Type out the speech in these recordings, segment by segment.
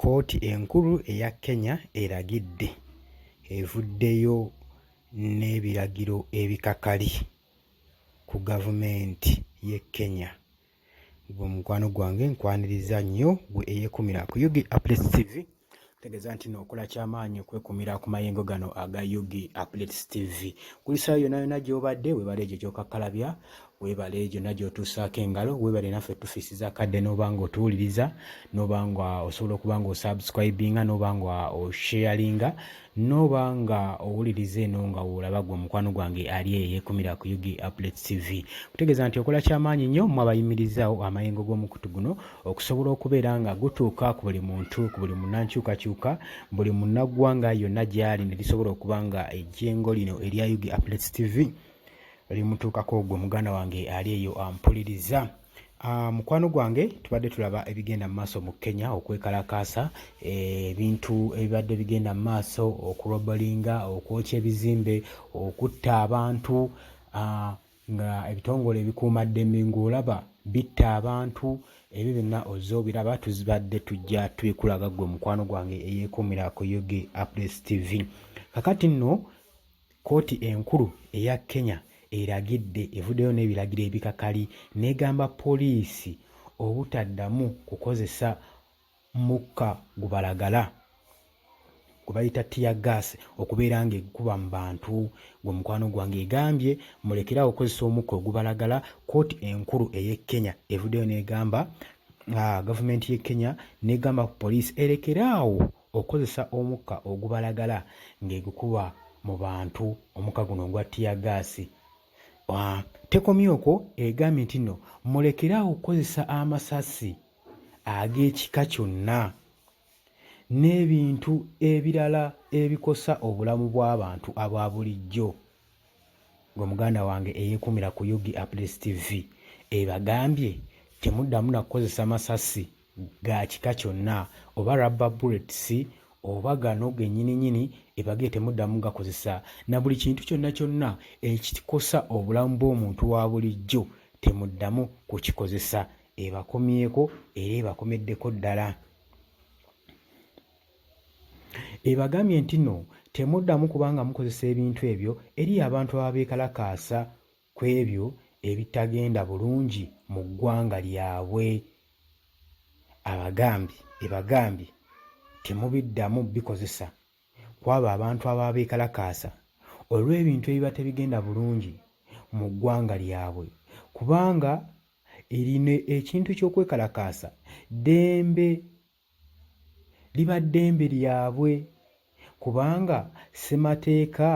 Kkooti enkulu eya Kenya eragidde evuddeyo n'ebiragiro ebikakali ku gavumenti y'e Kenya. Gwe mukwano gwange nkwaniriza nnyo gwe eyeekumira ku UG Updates TV. Tegeeza nti nookola kyamaanyi okwekumira ku mayengo gano aga UG Updates TV. Kulisayo yonna yonna gy'obadde webale egyo gy'okakkalabya Weebale gyonna gy'otuusaako engalo, weebale naffe tufiisiza akadde n'oba nga otuwuliriza, n'oba nga osobola okuba nga osubscribinga, n'oba nga osharinga, n'oba nga owuliriza eno nga olaba gwe omukwano gwange ali eyo eyeekumira ku UG Updates TV. Kutegeeza nti okola kyamaanyi nnyo mmwe abayimirizaawo amayengo g'omukutu guno okusobola okubeera nga gutuuka ku buli muntu, ku buli munnankyukakyuka, buli munnaggwanga yonna gy'ali ne lisobola okuba nga ejjengo lino erya UG Updates TV limutuukako gwe muganda wange ali eyo ampuliriza. Mukwano gwange tubadde tulaba ebigenda mu maaso mu Kenya okwekalakaasa ebintu ebibadde bigenda mu maaso okurobolinga okwokya ebizimbe okutta abantu nga ebitongole ebikuumaddembe ng'olaba bitta abantu ebyo byonna ozze obiraba tuzibadde tujja tubikulaga gwe mukwano gwange eyeekuumira ku UG Updates TV kakati nno Kkooti enkulu eya Kenya eragidde evuddeyo n'ebiragiro ebikakali n'egamba poliisi obutaddamu kukozesa mukka gubalagala gwe bayita tear gas okubeera ng'ekuba mu bantu. Gwe mukwano gwange egambye mulekere awo okukozesa omukka ogubalagala. Kkooti enkulu ey'e Kenya evuddeyo n'egamba gavumenti y'e Kenya n'egamba ku poliisi erekere awo okukozesa omukka ogubalagala ng'egukuba mu bantu omukka guno ogwa ttiyaggaasi. Tekomye okwo egambye nti nno mulekere awo okukozesa amasasi ag'ekika kyonna n'ebintu ebirala ebikosa obulamu bw'abantu aba bulijjo. Gwe muganda wange eyeekuumira ku UG Updates TV ebagambye temuddamu na kukozesa masasi ga kika kyonna oba rubber bullets oba gano gennyininyini ebagee temuddamu gakozesa na buli kintu kyonna kyonna ekikosa obulamu bw'omuntu wa bulijjo temuddamu kukikozesa ebakomyeko era ebakomeddeko ddala. Ebagambye nti no temuddamu kubanga mukozesa ebintu ebyo eri abantu ababeekalakaasa ku ebyo ebitagenda bulungi mu ggwanga lyabwe. Abagambye ebagambye temubiddamu bikozesa kwabo abantu ababa beekalakaasa olw'ebintu ebiba tebigenda bulungi mu ggwanga lyabwe kubanga lino ekintu ky'okwekalakaasa ddembe liba ddembe lyabwe kubanga ssemateeka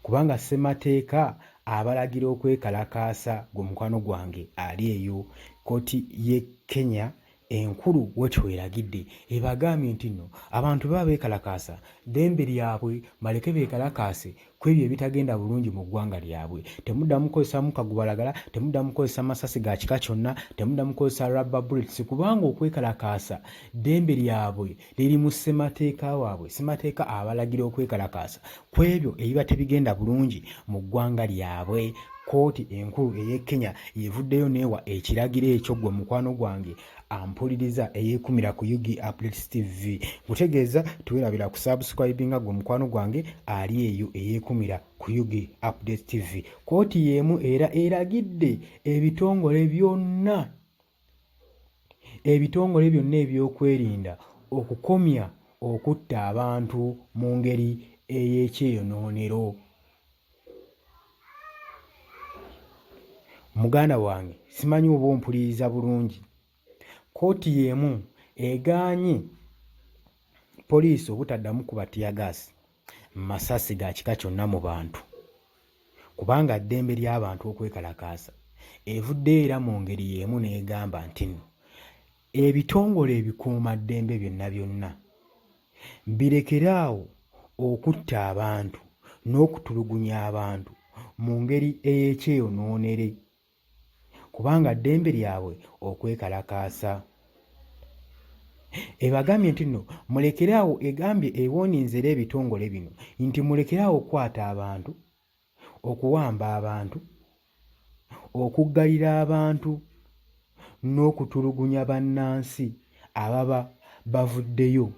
kubanga ssemateeka abalagira okwekalakaasa gwe mukwano gwange ali eyo kkooti y'e Kenya enkulu wetyo weragidde ebagambye nti nno abantu baba beekalakaasa ddembe lyabwe baleke beekalakaase ku ebyo ebitagenda bulungi mu ggwanga lyabwe. Temuddamu kukozesa mukka gubalagala, temuddamu kukozesa masasi ga kika kyonna, temuddamu kukozesa rubber bullets kubanga okwekalakaasa ddembe lyabwe liri mu ssemateeka waabwe. Ssemateeka abalagira okwekalakaasa ku ebyo ebiba tebigenda bulungi mu ggwanga lyabwe. Kkooti enkulu ey'e Kenya yevuddeyo n'ewa ekiragiro ekyo ggwe mukwano gwange ampuliriza eyekumira ku UG Updates TV nkutegeeza tewerabira kusubscribinga gwe mukwano gwange ali eyo eyekumira ku UG Updates TV. Kkooti y'emu era eragidde ebitongole byonna ebitongole byonna ebyokwerinda okukomya okutta abantu mu ngeri ey'ekyeyonoonero. Muganda wange simanyi oba ompuliriza bulungi. Kkooti y'emu egaanye poliisi obutaddamu kuba ttiyagaasi, masasi ga kika kyonna mu bantu kubanga ddembe ly'abantu okwekalakaasa. Evuddeyo era mu ngeri y'emu n'egamba nti nno ebitongole ebikuumaddembe byonna byonna birekere awo okutta abantu n'okutulugunya abantu mu ngeri ey'ekyeyonoonere kubanga ddembe lyabwe okwekalakaasa. Ebagambye nti nno mulekere awo egambye ewooninze era ebitongole bino nti mulekere awo okukwata abantu, okuwamba abantu, okuggalira abantu n'okutulugunya bannansi ababa bavuddeyo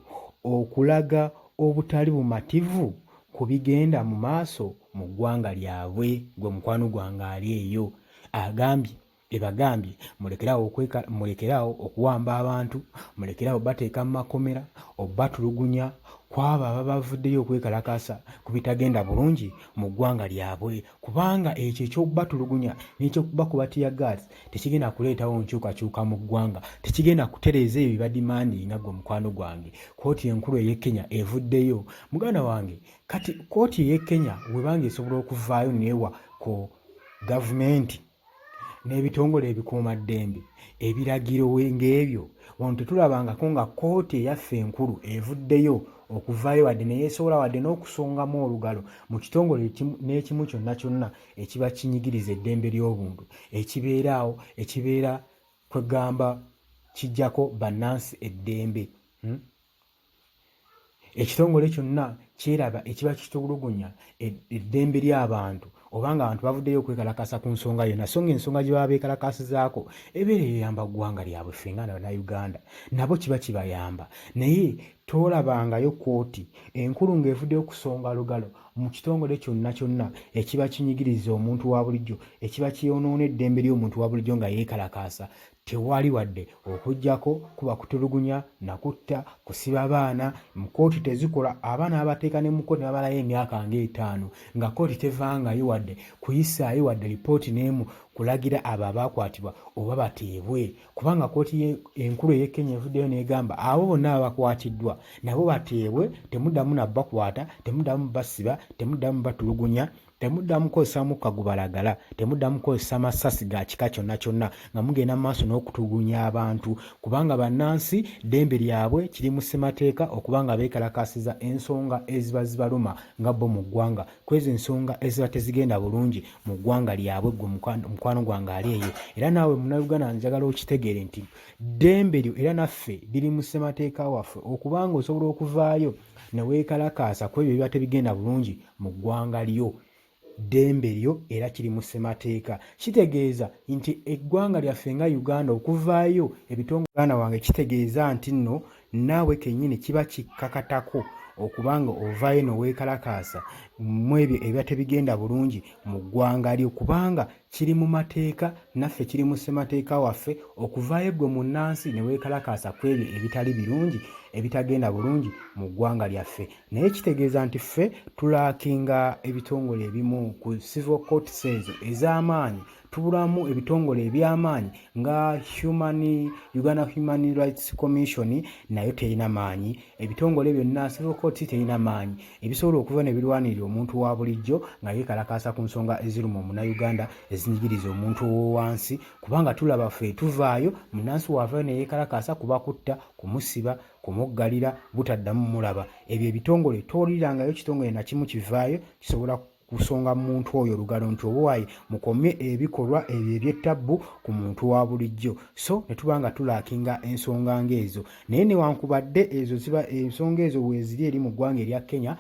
okulaga obutali bumativu ku bigenda mu maaso mu ggwanga lyabwe. Gwe mukwano gwange ali eyo agambye ebagambye mulekeraawo okuwamba abantu, mulekeraawo bateeka mu makomera, obatulugunya kwabo ababa bavuddeyo okwekalakaasa ku bitagenda bulungi mu ggwanga lyabwe, kubanga ekyo ekyokubatulugunya n'ekyokubakuba teargas tekigenda kuleetawo nkyukakyuka mu ggwanga, tekigenda kutereeza ebyo bye badimandinga. Gwe mukwano gwange, kkooti enkulu ey'e Kenya evuddeyo. Muganda wange, kati kkooti ey'e Kenya webanga esobola okuvaayo neewa ku gavumenti n'ebitongole ebikuumaddembe ebiragiro ng'ebyo, wano tetulabangako nga kkooti eyaffe enkulu evuddeyo okuvaayo wadde neyeesobola wadde n'okusongamu olugalo mu kitongole n'ekimu kyonna kyonna ekiba kinyigiriza eddembe ly'obuntu, ekibeeraawo ekibeera kwegamba kijjako bannansi eddembe, Ekitongole kyonna kyeraba ekiba kitulugunya eddembe ly'abantu oba nga abantu bavuddeyo okwekalakaasa ku nsonga yonna, so ng'ensonga gye baba beekalakaasizaako ebeera eyamba ggwanga lyabwe. Ffe nga Bannayuganda nabo kiba kibayamba, naye tolabangayo kkooti enkulu ng'evuddeyo okusonga lugalo mu kitongole kyonna kyonna ekiba kinyigiriza omuntu wa bulijjo, ekiba kyonoona eddembe ly'omuntu wa bulijjo nga yeekalakaasa. Tewali wadde okuggyako kuba kutulugunya na kutta, kusiba baana mu kkooti tezikola, abaana babateeka ne mu kkooti ne bamalayo emyaka ng'etaano nga kkooti tevangayo wadde kuyisaayo wadde lipooti n'emu kulagira abo abaakwatibwa oba bateebwe, kubanga kkooti enkulu ey'e Kenya evuddeyo n'egamba abo bonna abakwatiddwa nabo bateebwe, temuddamu na bakwata, temuddamu basiba, temuddamu batulugunya. Temuddamu kukozesa mukka gubalagala, temuddamu kukozesa masasi ga kika kyonna kyonna nga mugenda mu maaso n'okutulugunya abantu, kubanga bannansi ddembe lyabwe kiri mu ssemateeka okuba nga beekalakaasiza ensonga eziba zibaluma nga bo mu ggwanga, kw'ezo ensonga eziba tezigenda bulungi mu ggwanga lyabwe. Ggwe mukwano gwange ali eyo era naawe Munnayuganda, njagala okitegeere nti ddembe lyo era naffe liri mu ssemateeka waffe okuba nga osobola okuvaayo ne weekalakaasa ku ebyo ebiba tebigenda bulungi mu ggwanga lyo. Ddembe lyo era kiri mu ssemateeka. Kitegeeza nti eggwanga lyaffe nga Uganda okuvaayo ebitongole muganda wange kitegeeza nti nno naawe kennyini kiba kikkakatako okuba nga ovaayo ne weekalakaasa mu ebyo ebiba tebigenda bulungi mu ggwanga lyo, kubanga kiri mu mateeka naffe kiri mu ssemateeka waffe okuvaayo ggwe munnansi ne weekalakaasa ku ebyo ebitali birungi ebitagenda bulungi mu ggwanga lyaffe. Naye kitegeeza nti ffe tulaakinga ebitongole ebimu ku civil courts ezo ez'amaanyi, tubulamu ebitongole eby'amaanyi nga Human Uganda Human Rights Commission nayo terina maanyi, ebitongole byonna civil courts terina maanyi ebisobola okuva ne birwanirira omuntu wa bulijjo nga yeekalakaasa ku nsonga eziruma Omunnayuganda, ezinyigiriza omuntu ow'owansi, kubanga tulaba ffe tuvaayo munnansi waavaayo ne yeekalakaasa kuba kutta, kumusiba, kumuggalira, butaddamu mulaba. Ebyo ebitongole towulirangayo kitongole na kimu kivaayo kisobola kusonga muntu oyo olugalo nti owaaye mukomye ebikolwa ebyo eby'ettabbu ku muntu wa bulijjo, so ne tuba nga tulaakinga ensonga ng'ezo. Naye newankubadde ezo ziba ensonga ezo weeziri eri mu ggwanga erya Kenya,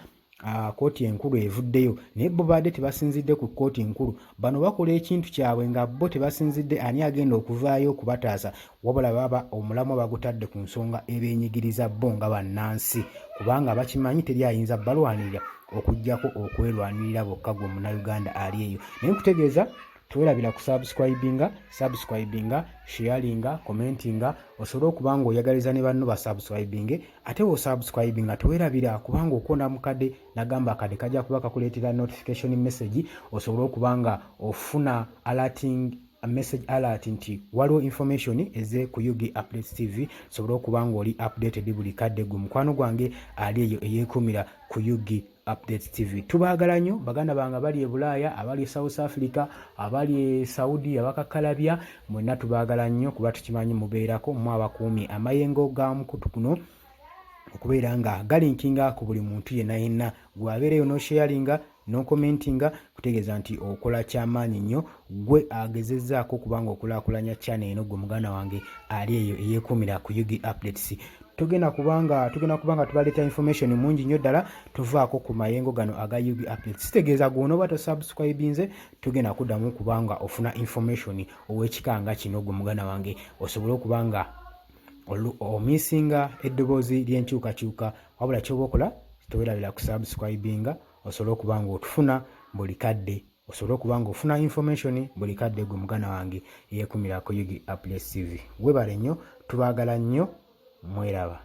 kkooti enkulu evuddeyo, naye bo baadde tebasinzidde ku kkooti nkulu. Bano bakola ekintu kyabwe nga bo tebasinzidde ani agenda okuvaayo okubataasa, wabula baba omulamwa bagutadde ku nsonga ebeenyigiriza bo nga bannansi, kubanga bakimanyi teri ayinza balwanirira okuggyako okwerwanirira bokka. Gwe Munnayuganda ali eyo, naye nkutegeeza tewerabira kusubscribinga, subscribinga, sharinga, commentinga, osobole okuba nga oyagaliza ne banno basubscribinge. Ate wosubscribinga tewerabira kubanga okonda mukadde nagamba akadde kajja kuba kakuleetera notification message, osobole okuba nga ofuna alerting message alert nti waliwo information eze ku UG Updates TV, osobole okuba nga oli updated buli kadde. Gwe mukwano gwange ali eyo eyeekuumira ku UG Updates TV, tubaagala nnyo baganda bange abali e Bulaaya, abali e South Africa, abali e Saudi, abakakalabya mwenna tubaagala nnyo kuba tukimanyi mubeerako mu abakuumi amayengo ga mukutu guno okubeera nga galinkinga ku buli muntu yenna yenna. Gwe abeereyo n'osharinga n'okomentinga kutegeeza nti okola kyamaanyi nnyo, gwe agezezzaako okubanga okulaakulanya channel eno. Gwe muganda wange ali eyo eyeekuumira ku UG Updates, tugenda kubanga tubaleeta information mungi nnyo ddala. Tuvaako ku mayengo gano aga UG Updates, kitegeeza gw'onooba tosubscribinze tugenda kuddamu kubanga ofuna information ow'ekika nga kino, gwe muganda wange osobole okuba nga Omisinga eddoboozi ly'enkyukakyuka, wabula kyoba okola, tewerabira kusubscribinga osobole okuba nga otufuna buli kadde, osobole okuba nga ofuna information buli kadde. Gwe muganda wange yeekumira ku Ug Updates TV, webale nnyo, tubaagala nnyo, mweraba.